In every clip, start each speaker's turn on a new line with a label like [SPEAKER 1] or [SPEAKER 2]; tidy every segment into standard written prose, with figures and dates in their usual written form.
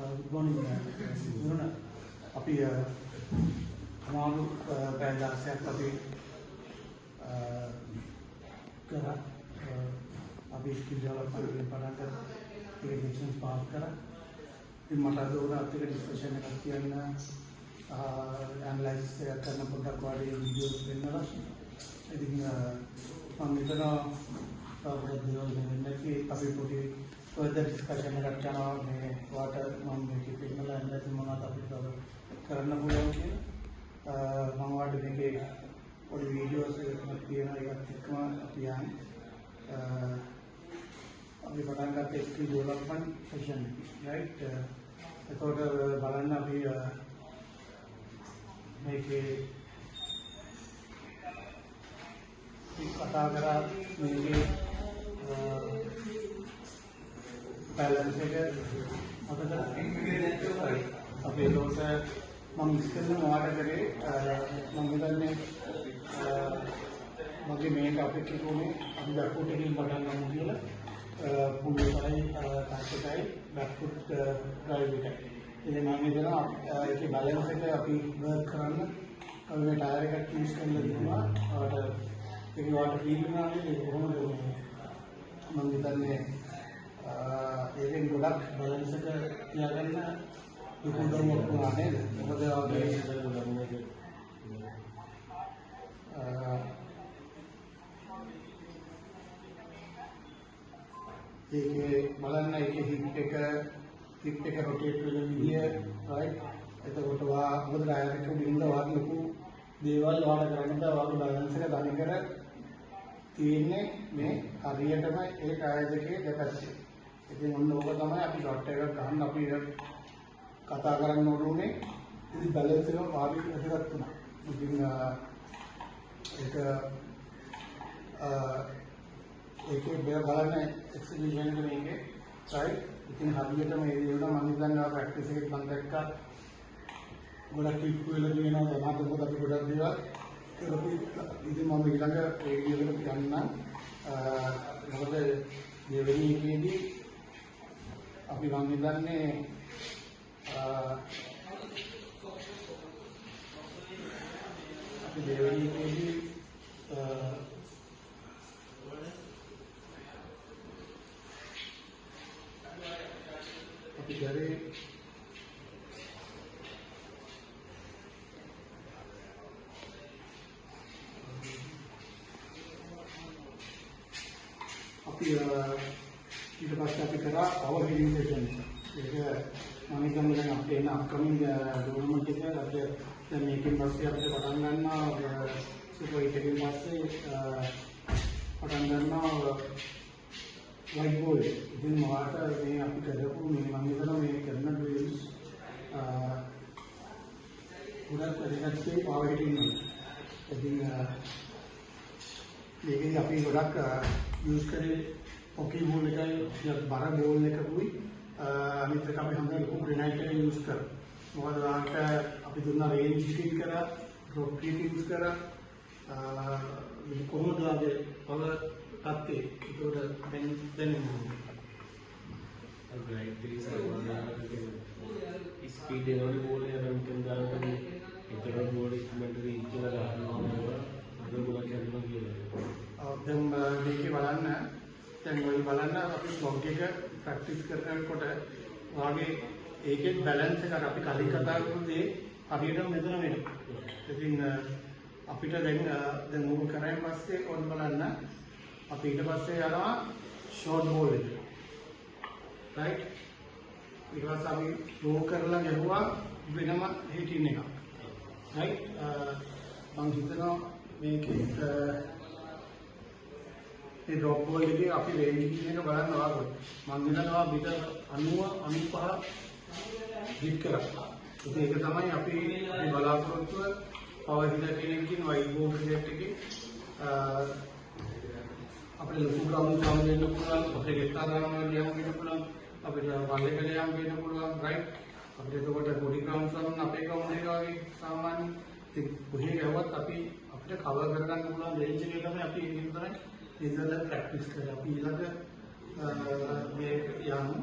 [SPEAKER 1] Good morning නුන. අපි අමාරු පැය 16ක් අපි කරා. අපි ස්කිල් ඩෙවලොප්මන්ට් එකෙන් පටන් ගත්තා. ඒක සෙෂන්ස් පහක් කරා. ඉතින් මට අද උනාත් එක ඩිස්කෂන් එකක් කියන්න, ඇනලයිසිස් එකක් කරන්න පොඩ්ඩක් වාඩි වීඩියෝස් පෙන්නලා. ඉතින් මම හිතනවා තව පොඩක් දේවල් වෙන්න ඇති. අපි පොඩි ෆර්දර් ඩිස්කෂන් එකක් යනවා මේ වාට මම මේකේ පෙන්නලා ඇනලයිසිස් මොනවද අපිට තව කරන්න පුළුවන් කියලා. මම වාට මේකේ පොඩි වීඩියෝස් එකක් තියෙනවා, ඒකත් එක්කම අපි යන්. අපි පටන් ගත්ත ස්කිල් ඩෙවලොප්මන්ට් සෙෂන් එක. රයිට්. එතකොට බලන්න අපි මේකේ කතා කරා මේකේ බැලන්ස් එක මතකද? අපි ඒකට මම ඉස්සෙල්ලම ඔයාලට කරේ මම හිතන්නේ මගේ මේ ටොපික් එක උනේ අපි බැක්ෆුට් එකකින් පටන් ගමු කියලා. පුල් එකයි ටච් එකයි බැක්ෆුට් ඩ්‍රයිව් එකයි. ඉතින් මම හිතනවා ඒකේ බැලන්ස් එක අපි වර්ක් කරන්න අපි මේ ටයර් එකක් යූස් කරලා තිබුණා. ඔයාලට ඒක ඔයාලට ෆීල් වුණා නේද? ඒක කොහොමද මේ මම හිතන්නේ ඒකෙන් ගොඩක් බැලන්ස් එක තියාගන්න ලොකු උදව්වක් වුණා නේද? මොකද ඔයාගේ ඒකේ බලන්න ඒකේ හිප් එක රොටේට් වෙන විදිය, රයිට්. එතකොට වා මොකද ටයර් එක උඩින් ඉඳලා වාට ලොකු දේවල් වාට කරන්න බෑ. වාගේ බැලන්ස් එක තනිකර තියෙන්නේ මේ හරියටම ඒ ටයර් දෙකේ දෙපැත්තේ. ඉතින් ඔන්න ඕක තමයි අපි ෂොට් එකක් ගන්න අපි කතා කරන්න ඕන උනේ. ඉතින් බැලන්ස් එක වාගේ වැදගත් වුණා. ඉතින් ඒක ඒකේ බලන්න එක්සිබිෂන් එක මේකේ, රයිට්. ඉතින් හරියටම මේ දේ වුණා. මම හිතන්නේ ප්‍රැක්ටිස් එකෙත් මම දැක්කා ගොඩක් ඉප්පු වෙලා තියෙනවා. සමහර මොකද අපි ගොඩක් දේවල් කරපු. ඉතින් මම ඊළඟ ඒ විදිහට යන්නම්. මොකද දෙවෙනි එකේදී අපි මං හිතන්නේ අපි දෙවෙනි එකේදී අපි කරේ අපි ඊට පස්සේ අපි කරා පවර් හිටින් සෙෂන් එක. ඒක මම හිතන්නේ දැන් අපිට එන අප්කමින් ටූර්නමන්ට් එක අපිට දැන් මේකෙන් පස්සේ අපිට පටන් ගන්නවා සුපර් හිට් එකෙන් පස්සේ පටන් ගන්නවා වයිට් බෝල්. ඉතින් ඔයාලට මේ අපි කරපු මේ මම හිතනවා මේ කරන ඩ්‍රිල්ස් ගොඩක් වැදගත් වෙයි පවර් හිටින් වලට. ඉතින් මේකෙදි අපි ගොඩක් යූස් කරේ හොකි බෝල් එකයි ටිකක් බර බෝල් එකකුයි අනිත් එක අපි හොඳ ලොකු ග්‍රැනයිට් එක යූස් කරා. මොකද ඔයාලට අපි දුන්නා රේන්ජ් හිටින් කරා, ඩ්‍රොප් හිටින්ස් කරා. කොහොමද ඔයාගේ පවර් තත්ත්වය? ඒකට දැන් දැනෙන්නේ
[SPEAKER 2] ග්‍රයිඩ් ටීස් ස්පීඩ් එනවනේ බෝල් එක රන් කරන දානකොට ඒතර බෝල් ඉක්මනට රීච් කරලා ගන්නවා. අද ගොඩක් යනවා කියලා.
[SPEAKER 1] ඔව් දැන් මේකේ බලන්න දැන් ඔය බලන්න අපි ස්ලොග් එක ප්‍රැක්ටිස් කරනකොට ඔයාගේ ඒකේ බැලන්ස් එක අර අපි කලින් කතා කරපු දේ හරියටම මෙතන වෙනවා. ඉතින් අපිට දැන් දැන් මොකක් කරායින් පස්සේ ඔන්න බලන්න අපි ඊට පස්සේ යනවා ෂෝට් බෝල් එකට. රයිට්. ඊට පස්සේ අපි ත්‍රෝ කරලා ගැහුවා වෙනම හිටින් එකක්. රයිට්. මං හිතනවා මේකේ ඒ ඩ්‍රොප් බෝල් එකේ අපි රේන්ජ් එක බලන්න වාගේ. මං හිතනවා මීටර් 90 95 හිට් කරා. ඉතින් ඒක තමයි අපි බලාපොරොත්තුව පවර් හිටර් කෙනෙක්ගෙන් වයිට් බෝල් ක්‍රිකට් එකේ අපිට ලොකු ග්‍රවුන්ඩ් ගම් වෙන්න පුළුවන්, අපිට ගෙත්තා ග්‍රවුන්ඩ් වල යම් වෙන්න පුළුවන්, අපිට වල්ලේකල යම් වෙන්න පුළුවන්, රයිට්. අපිට එතකොට පොඩි ග්‍රවුන්ඩ්ස් වල අපේ ග්‍රවුන්ඩ් එක වගේ සාමාන්‍ය ඉතින් කොහේ ගැහුවත් අපි අපිට කවර් කරගන්න පුළුවන් රේන්ජ් එකේ තමයි අපි ඒකෙන් තමයි ඉඳලා ප්‍රැක්ටිස් කරලා අපි ඊළඟ මේ යමු.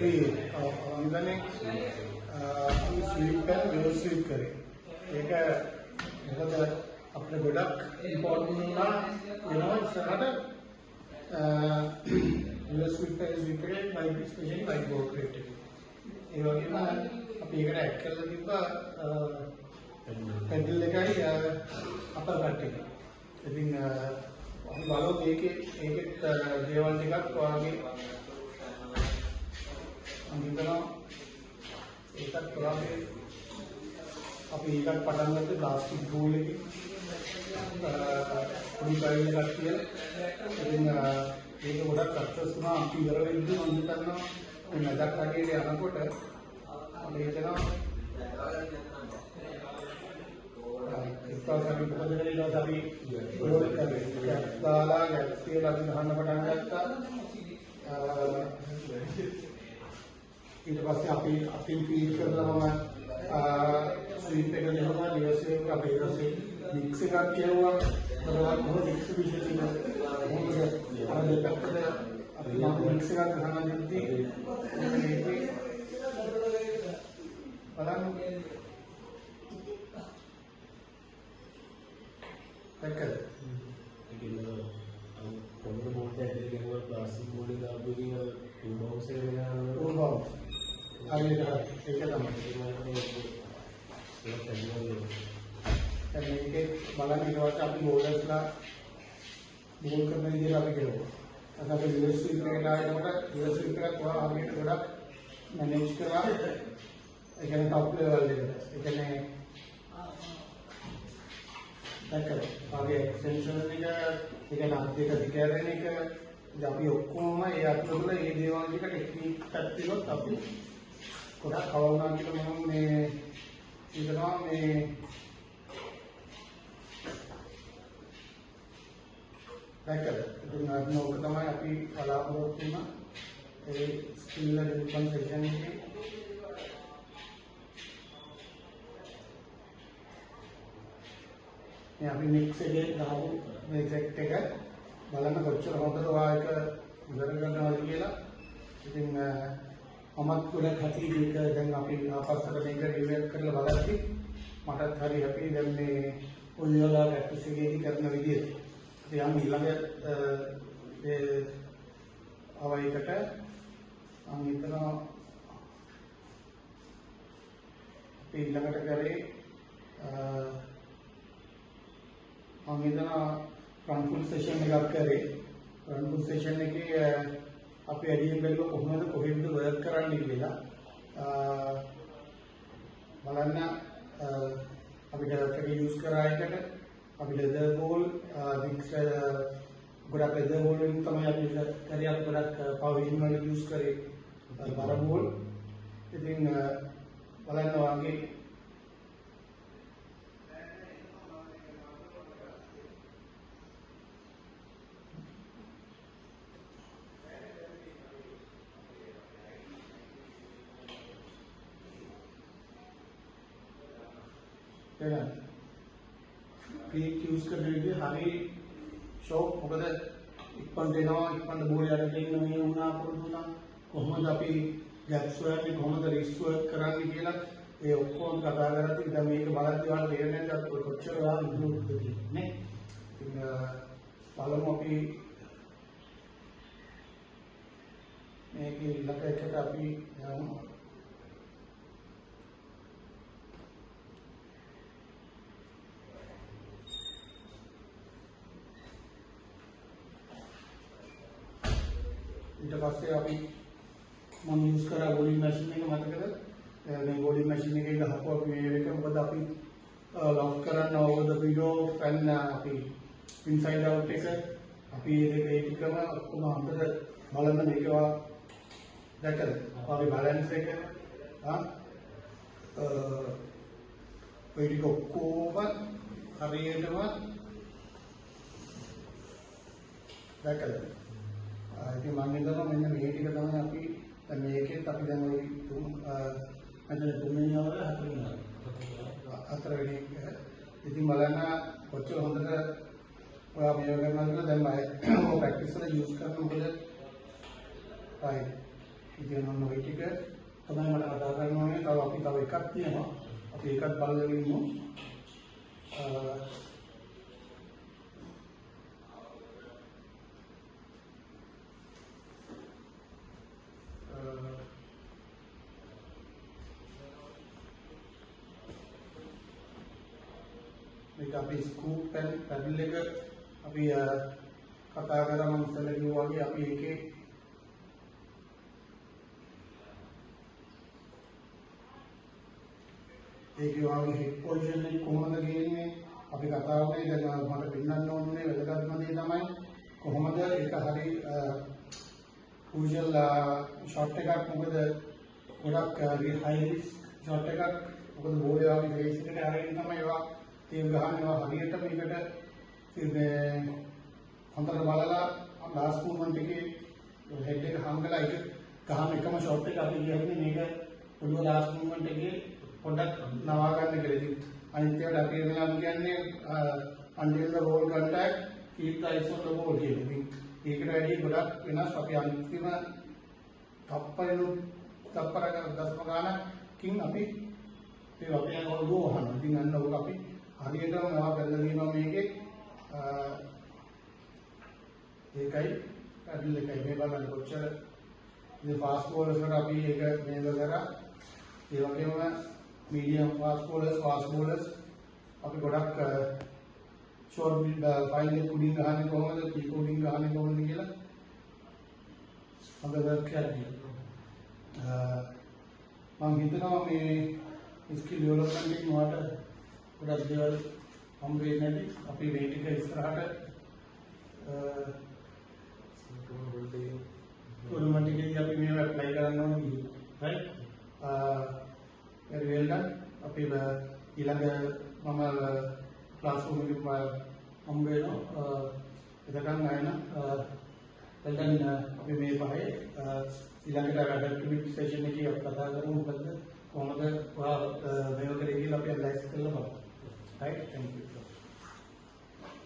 [SPEAKER 1] අපි අන්දනේ අපි ස්වීප් එක රිවර්ස් ස්වීප් කරේ. ඒක මොකද අපිට ගොඩක් ඉම්පෝටන්ට් වුණා වෙනවා ඉස්සරහට රිවර්ස් ස්වීප් එක ස්වීප් එකේ white specially white ball create එක. ඒ වගේම අපි ඒකට ඇඩ් කරලා තිබ්බා පැඩල් එකයි අපර් කට් එක. ඉතින් අපි බලමු මේකේ ඒකෙත් දේවල් ටිකක් ඔයාගේ මම හිතනවා ඒකත් ඔයාගේ අපි ඒකත් පටන් ගත්තේ ප්ලාස්ටික් බෝල් එකකින් පොඩි ෆයිල් එකක් කියලා. ඉතින් ඒක ගොඩක් සක්සස් වුණා. අපි ඉවර වෙද්දී මම හිතනවා මේ මැදක් වගේ යනකොට මම හිතනවා ඉස්සරහ අපි මොකද කරේ ඊට පස්සේ අපි රෝල් කරේ. ගැප්ස් දාලා ගැප්ස් තියලා අපි ගහන්න පටන් ගත්තා. ඊට පස්සේ අපි අතින් ෆීල් කරලා මම ස්වීප් එක දෙනවා රිවර්ස් ස්වීප් එක අපි ඊට පස්සේ මික්ස් එකක් කියුවා. බලන්න කොහොමද මික්ස් විශේෂ එක කොහොමද අර දෙපැත්තට අපි මික්ස් එකක් ගහන දෙද්දී මේකේ බලන්න දැක්කද?
[SPEAKER 2] ඒ කියන්නේ කොහොමද බෝල් එක ඇදලා ගහුවා ප්ලාස්ටික් බෝල් එක දාපු එකකින් අර ටූ බවුන්ස් එක වෙනවා.
[SPEAKER 1] ටූ බවුන්ස් හරියට හරි. ඒක තමයි. දැන් මේකේ බලන්න ඊට පස්සේ අපි බෝලර්ස්ලා බෝල් කරන විදිහට අපි කෙරුවා. අද අපි රිවර්ස් ස්වීප් එකට ආවනකොට රිවර්ස් ස්වීප් එකත් ඔයා හරියට ගොඩක් මැනේජ් කරා. ඒ කියන්නේ টොප් ලෙවල් එකට. ඒ කියන්නේ දැක්කද? ඔයාගේ එක්ස්ටෙන්ෂන් එක, ඒ කියන්නේ අත් දෙක දිගහැරෙන එක, ඉතින් අපි ඔක්කොම ඒ අතුරුල මේ දේවල් ටික ටෙක්නික් පැත්තෙත් අපි ගොඩක් කවර් වුණා කියලා මම මේ හිතනවා. මේ දැක්කද? ඉතින් අන්න ඕක තමයි අපි බලාපොරොත්තු වුණා. ඒ ස්කිල් ඩෙවලොප්මන්ට් සෙෂන් එකේ මේ අපි මික්ස් එකේ දාපු මේ සෙට් එක බලන්න කොච්චර හොඳද ඔයා එක ඉවර කරනවද කියලා. ඉතින් මමත් ගොඩක් හැපි මේක දැන් අපි ආපස්සට මේක රිවර්ට් කරලා බලද්දි මටත් හරි හැපි දැන් මේ ඔය වෙලාව ප්‍රැක්ටිස් එකේදී කරන විදිය. ඉතින් යම් ඊළඟ ඒ අවයකට මම හිතනවා අපි ඊළඟට කරේ මම හිතනවා ෆ්‍රන්ට් සෙෂන් එකක් කරේ. ෆ්‍රන්ට් සෙෂන් එකේ අපි ඇඩියෙන් බැලුවා කොහොමද කොහෙන්ද වර්ක් කරන්නේ කියලා. බලන්න අපි ඩර්ෆ් එක යූස් කරා එකට අපි ලෙදර් බෝල් මික්ස් ගොඩක් ලෙදර් බෝල් වලින් තමයි අපි කරේ. අපි ගොඩක් පවර් විෂන් වල යූස් කරේ බර බෝල්. ඉතින් බලන්න වගේ ෆීට් යූස් කරන විදිහ හරි ෂෝක්. මොකද ඉක්මනට එනවා, ඉක්මනට බෝල් යටට එන්න මේ වුණා පුරුදු වුණා. කොහොමද අපි ගැප්ස් හොයන්නේ, කොහොමද රිස්ක් වර්ක් කරන්නේ කියලා ඒ ඔක්කොම කතා කරද්දි දැන් මේක බලද්දි ඔයාලට තේරෙන්නේ නැද්ද අපි කොච්චර වෙලා ඉම්ප්‍රූව්ද කියලා නේ. ඉතින් බලමු අපි මේකේ ඊළඟ එකට අපි යමු. ඊට පස්සේ අපි මම යූස් කරා බෝලිං මැෂින් එක මතකද? මේ බෝලිං මැෂින් එකේ ගහපුවා අපි මේ එක මොකද අපි ලොක් කරන්න ඕවර් ද විඩෝ ෆැන් අපි ඉන්සයිඩ් අවුට් එක අපි මේ දෙක ඒ ටිකම ඔක්කොම හොඳට බලන්න මේකවා දැක්කද? අපි බැලන්ස් එක ඔය ටික ඔක්කොම හරියටම දැක්කද? ඉතින් මම හිතනවා මෙන්න මේ ටික තමයි අපි දැන් මේකෙත් අපි දැන් ඔය තුන් මෙතන තුන්වෙනි වර හතරවෙනි වර හතරවෙනි එක. ඉතින් බලන්න කොච්චර හොඳට ඔයා මේව කරනවද කියලා. දැන් මම ඔය ප්‍රැක්ටිස් වල යූස් කරන මොකද රයිට් ඉතින් ඔන්න ඔය ටික තමයි මට කතා කරන්න ඕනේ. තව අපි තව එකක් තියෙනවා. අපි ඒකත් බලලා ඉමු. මේක අපි ස්කූප් ඇන්ඩ් පැඩල් එක අපි කතා කරා. මම ඉස්සෙල්ලා කිව්වා වගේ අපි ඒකේ ඒකේ වගේ හෙඩ් පොසිෂන් එක කොහොමද ගේන්නේ අපි කතා වුණේ. දැන් මට පෙන්වන්න ඕනේ වැදගත්ම දේ තමයි කොහොමද ඒක හරි ක්‍රූෂල් ෂොට් එකක්. මොකද ගොඩක් හයි රිස්ක් ෂොට් එකක්. මොකද බෝලේ වගේ ෆේස් එකට අරගෙන තමයි ඒවා තීර ගහන්නේ. ඒවා හරියට මේකට මේ හොඳට බලලා ලාස්ට් මූව්මන්ට් එකේ හෙඩ් එක හංගලා ඒක ගහන එකම ෂොට් එක අපි කියන්නේ මේක පොඩුව ලාස්ට් මූව්මන්ට් එකේ පොඩ්ඩක් නවා ගන්න කියලා. ඉතින් අනිත් ඒවාට අපි වෙලාම කියන්නේ until the ball contact keep the eyes on the ball කියලා. ඉතින් ඒකට වැඩිය ගොඩක් වෙනස්. අපි අන්තිම තප්පර දශම ගානකින් අපි ඒ අපේ ඔළුව වහනවා. ඉතින් අන්න ඕක අපි හරියටම මේවා කරලා තියෙනවා මේකේ. ඒකයි පැඩල් එකයි මේ බලන්න කොච්චර ඉතින් ෆාස්ට් බෝලර්ස් වලට අපි ඒක මේව කරා. ඒ වගේම මීඩියම් ෆාස්ට් බෝලර්ස්, ෆාස්ට් බෝලර්ස් අපි ගොඩක් ෂෝට් ෆයිල් එක උඩින් ගහන්නේ කොහොමද, කීප උඩින් ගහන්නේ කොහොමද කියලා හොඳ වර්ක් එකක් තියෙනවා. මම හිතනවා මේ ස්කිල් ඩෙවලොප්මන්ට් එකෙන් ඔයාලට ගොඩක් දේවල් හම්බ වෙන්නේ නැති. අපි මේ ටික ඉස්සරහට ටූර්නමන්ට් එකේදී අපි මේවා ඇප්ලයි කරන්න ඕනේ කියලා. Right? Very well done. අපි ඊළඟ මම ක්ලාස් රූම් එකේ හම්බ වෙනවා. එතකන් ආයෙ නම් well done. අපි මේ පහේ ඊළඟට ඇඩැප්ටිවිටි සෙෂන් එකේ අපි කතා කරමු මොකද්ද කොහොමද ඔයා මේව කරේ කියලා අපි ඇනලයිස් කරලා බලමු. Right? Thank you.